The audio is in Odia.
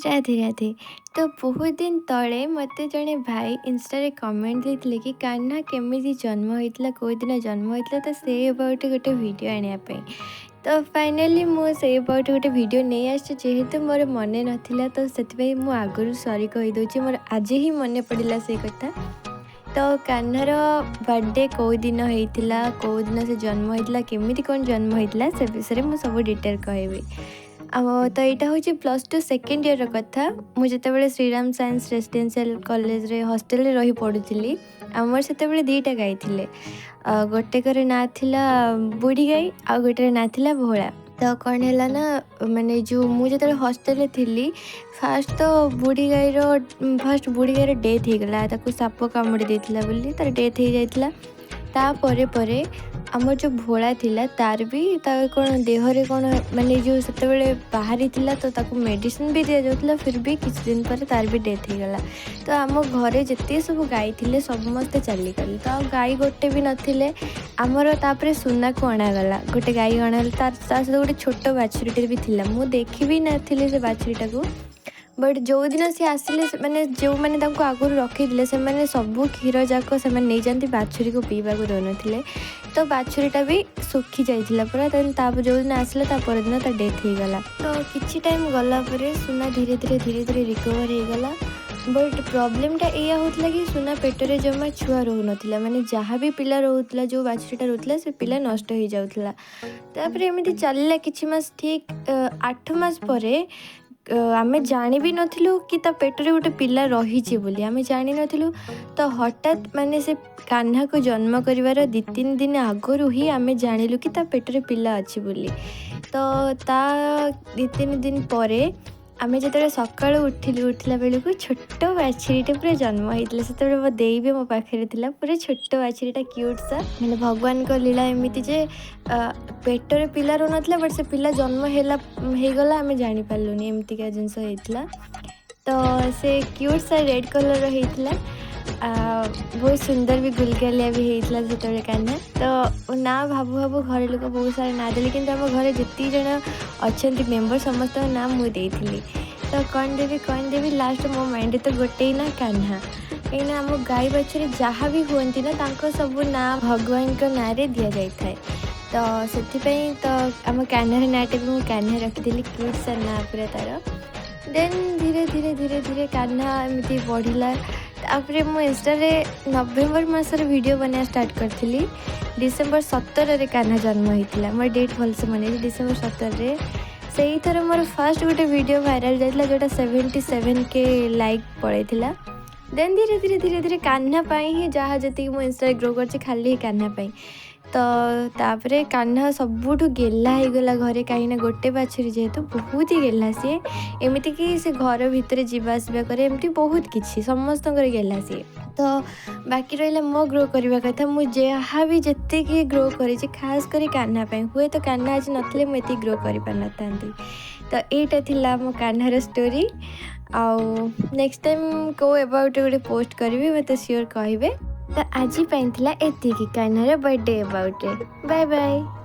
ରାଧେ ରାଧେ। ତ ବହୁତ ଦିନ ତଳେ ମୋତେ ଜଣେ ଭାଇ ଇନଷ୍ଟାରେ କମେଣ୍ଟ ଦେଇଥିଲେ କି କାହ୍ନା କେମିତି ଜନ୍ମ ହୋଇଥିଲା, କେଉଁ ଦିନ ଜନ୍ମ ହୋଇଥିଲା, ତ ସେ ଏବାଉଟ୍ ଗୋଟେ ଭିଡ଼ିଓ ଆଣିବା ପାଇଁ। ତ ଫାଇନାଲି ମୁଁ ସେ ଏବାଉଟ୍ ଗୋଟେ ଭିଡ଼ିଓ ନେଇ ଆସିଛି। ଯେହେତୁ ମୋର ମନେ ନଥିଲା, ତ ସେଥିପାଇଁ ମୁଁ ଆଗରୁ ସରି କହିଦେଉଛି। ମୋର ଆଜି ହିଁ ମନେ ପଡ଼ିଲା ସେଇ କଥା। ତ କାହ୍ନାର ବର୍ଥଡ଼େ କେଉଁ ଦିନ ହେଇଥିଲା, କେଉଁ ଦିନ ସେ ଜନ୍ମ ହେଇଥିଲା, କେମିତି କ'ଣ ଜନ୍ମ ହେଇଥିଲା, ସେ ବିଷୟରେ ମୁଁ ସବୁ ଡିଟେଲ୍ କହିବି। ଆଉ ତ ଏଇଟା ହେଉଛି +2 ସେକେଣ୍ଡ ଇୟର୍ର କଥା। ମୁଁ ଯେତେବେଳେ ଶ୍ରୀରାମ ସାଇନ୍ସ ରେସିଡେନ୍ସିଆଲ୍ କଲେଜରେ ହଷ୍ଟେଲରେ ରହି ପଢ଼ୁଥିଲି, ଆମର ସେତେବେଳେ ଦୁଇଟା ଗାଈ ଥିଲେ। ଗୋଟେକର ନାଁ ଥିଲା ବୁଢ଼ୀ ଗାଈ, ଆଉ ଗୋଟେର ନାଁ ଥିଲା ଭୋଳା। ତ କ'ଣ ହେଲା ନା, ମାନେ ଯେଉଁ ମୁଁ ଯେତେବେଳେ ହଷ୍ଟେଲରେ ଥିଲି, ଫାଷ୍ଟ ତ ବୁଢ଼ୀ ଗାଈର ଫାଷ୍ଟ ବୁଢ଼ୀ ଗାଈର ଡେଥ୍ ହେଇଗଲା। ତାକୁ ସାପ କାମୁଡ଼ି ଦେଇଥିଲା ବୋଲି ତାର ଡେଥ୍ ହେଇଯାଇଥିଲା। ତାପରେ ପରେ ଆମର ଯେଉଁ ଭୋଳା ଥିଲା, ତାର ବି ତା କ'ଣ ଦେହରେ କ'ଣ ମାନେ ଯେଉଁ ସେତେବେଳେ ବାହାରିଥିଲା, ତ ତାକୁ ମେଡ଼ିସିନ ବି ଦିଆଯାଉଥିଲା, ଫିର୍ ବି କିଛି ଦିନ ପରେ ତାର ବି ଡେଥ୍ ହେଇଗଲା। ତ ଆମ ଘରେ ଯେତିକି ସବୁ ଗାଈ ଥିଲେ, ସମସ୍ତେ ଚାଲିଗଲେ। ତ ଆଉ ଗାଈ ଗୋଟେ ବି ନଥିଲେ ଆମର। ତାପରେ ସୁନାକୁ ଅଣାଗଲା, ଗୋଟେ ଗାଈ ଅଣାଗଲା। ତା ସହିତ ଗୋଟେ ଛୋଟ ବାଛୁରୀଟେ ବି ଥିଲା। ମୁଁ ଦେଖି ବି ନଥିଲି ସେ ବାଛୁରୀଟାକୁ, ବଟ୍ ଯେଉଁଦିନ ସିଏ ଆସିଲେ, ମାନେ ଯେଉଁମାନେ ତାଙ୍କୁ ଆଗରୁ ରଖିଥିଲେ, ସେମାନେ ସବୁ କ୍ଷୀର ଯାକ ସେମାନେ ନେଇଯାଆନ୍ତି, ବାଛୁରୀକୁ ପିଇବାକୁ ଦେଉନଥିଲେ। ତ ବାଛୁରୀଟା ବି ଶୁଖି ଯାଇଥିଲା ପୁରା। ଦେନ୍ ତାପରେ ଯେଉଁଦିନ ଆସିଲା, ତା ପରଦିନ ତା ଡେଥ୍ ହେଇଗଲା। ତ କିଛି ଟାଇମ୍ ଗଲା ପରେ ସୁନା ଧୀରେ ଧୀରେ ଧୀରେ ଧୀରେ ରିକଭର୍ ହେଇଗଲା। ବଟ୍ ପ୍ରୋବ୍ଲେମଟା ଏଇଆ ହେଉଥିଲା କି ସୁନା ପେଟରେ ଜମା ଛୁଆ ରହୁନଥିଲା। ମାନେ ଯାହା ବି ପିଲା ରହୁଥିଲା, ଯେଉଁ ବାଛୁରୀଟା ରହୁଥିଲା, ସେ ପିଲା ନଷ୍ଟ ହେଇଯାଉଥିଲା। ତାପରେ ଏମିତି ଚାଲିଲା କିଛି ମାସ। ଠିକ୍ 8 ମାସ ପରେ ଆମେ ଜାଣି ବି ନଥିଲୁ କି ତା ପେଟରେ ଗୋଟେ ପିଲା ରହିଛି ବୋଲି, ଆମେ ଜାଣିନଥିଲୁ। ତ ହଠାତ୍ ମାନେ ସେ କାହ୍ନାକୁ ଜନ୍ମ କରିବାର 2-3 ଦିନ ଆଗରୁ ହିଁ ଆମେ ଜାଣିଲୁ କି ତା ପେଟରେ ପିଲା ଅଛି ବୋଲି। ତ ତା 2-3 ଦିନ ପରେ ଆମେ ଯେତେବେଳେ ସକାଳୁ ଉଠିଲୁ, ଉଠିଲା ବେଳକୁ ଛୋଟ ବାଛୁରୀଟେ ପୁରା ଜନ୍ମ ହେଇଥିଲା। ସେତେବେଳେ ମୋ ଦେଇ ବି ମୋ ପାଖରେ ଥିଲା। ପୁରା ଛୋଟ ବାଛୁରୀଟା, କ୍ୟୁଟ୍ ସା। ମାନେ ଭଗବାନଙ୍କ ଲୀଳା ଏମିତି ଯେ ପେଟରେ ପିଲା ରହୁନଥିଲା, ବଟ୍ ସେ ପିଲା ଜନ୍ମ ହେଲା, ହେଇଗଲା, ଆମେ ଜାଣିପାରିଲୁନି। ଏମିତିକା ଜିନିଷ ହେଇଥିଲା। ତ ସେ କ୍ୟୁଟ୍ ସା ରେଡ଼୍ କଲର୍ର ହେଇଥିଲା, ବହୁତ ସୁନ୍ଦର ବି, ଗୁଲଗାଲିଆ ବି ହେଇଥିଲା ସେତେବେଳେ କାହ୍ନା। ତ ନାଁ ଭାବୁ ଭାବୁ ଘରେ ଲୋକ ବହୁତ ସାରା ନାଁ ଦେଲେ, କିନ୍ତୁ ଆମ ଘରେ ଯେତିକି ଜଣ ଅଛନ୍ତି ମେମ୍ବର, ସମସ୍ତଙ୍କ ନାଁ ମୁଁ ଦେଇଥିଲି। ତ କ'ଣ ଦେବି, କ'ଣ ଦେବି, ଲାଷ୍ଟ ମୋ ମାଇଣ୍ଡରେ ତ ଗୋଟେ ନାଁ, କାହ୍ନା। କାହିଁକିନା ଆମ ଗାଈ ବାଛୁରୀ ଯାହା ବି ହୁଅନ୍ତି ନା, ତାଙ୍କ ସବୁ ନାଁ ଭଗବାନଙ୍କ ନାଁରେ ଦିଆଯାଇଥାଏ। ତ ସେଥିପାଇଁ ତ ଆମ କାହ୍ନାର ନାଁଟା ବି ମୁଁ କାହ୍ନା ରଖିଦେଲି। କ୍ୟୁଟ୍ ସା ନାଁ ପୁରା ତାର। ଦେନ୍ ଧୀରେ ଧୀରେ ଧୀରେ ଧୀରେ କାହ୍ନା ଏମିତି ବଢ଼ିଲା। ତାପରେ ମୁଁ ଇନଷ୍ଟାରେ ନଭେମ୍ବର ମାସରେ ଭିଡ଼ିଓ ବନେଇବା ଷ୍ଟାର୍ଟ କରିଥିଲି। ଡିସେମ୍ବର 17ରେ କାହ୍ନା ଜନ୍ମ ହେଇଥିଲା। ମୋର ଡେଟ୍ ଭଲସେ ମନେ ଅଛି, ଡିସେମ୍ବର 17ରେ। ସେଇଥର ମୋର ଫାର୍ଷ୍ଟ ଗୋଟେ ଭିଡ଼ିଓ ଭାଇରାଲ୍ ଯାଇଥିଲା, ଯେଉଁଟା 77K like ପଳେଇଥିଲା। ଦେନ୍ ଧୀରେ ଧୀରେ ଧୀରେ ଧୀରେ କାହ୍ନା ପାଇଁ ହିଁ ଯାହା ଯେତିକି ମୁଁ ଇନଷ୍ଟାରେ ଗ୍ରୋ କରିଛି, ଖାଲି କାହ୍ନା ପାଇଁ। ତ ତାପରେ କାହ୍ନା ସବୁଠୁ ଗେହ୍ଲା ହେଇଗଲା ଘରେ, କାହିଁକିନା ଗୋଟେ ବାଛୁରୀ ଯେହେତୁ, ବହୁତ ହି ଗେହ୍ଲା ସିଏ। ଏମିତିକି ସେ ଘର ଭିତରେ ଯିବା ଆସିବା କରେ, ଏମିତି ବହୁତ କିଛି, ସମସ୍ତଙ୍କର ଗେହ୍ଲା ସିଏ। ତ ବାକି ରହିଲା ମୋ ଗ୍ରୋ କରିବା କଥା, ମୁଁ ଯାହା ବି ଯେତିକି ଗ୍ରୋ କରିଛି, ଖାସ୍ କରି କାହ୍ନା ପାଇଁ। ହୁଏତ କାହ୍ନା ଆଜି ନଥିଲେ ମୁଁ ଏତିକି ଗ୍ରୋ କରିପାରିନଥାନ୍ତି। ତ ଏଇଟା ଥିଲା ମୋ କାହ୍ନାର ଷ୍ଟୋରି। ଆଉ ନେକ୍ସଟ ଟାଇମ୍ କେଉଁ ଏବାଉଟ୍ ଗୋଟେ ପୋଷ୍ଟ କରିବି, ମୋତେ ସିଓର କହିବେ। ତ ଆଜି ପାଇଁ ଥିଲା ଏତିକି କାହ୍ନାର ବର୍ଥଡ଼େ ଏବାଉଟ୍ରେ। Bye bye.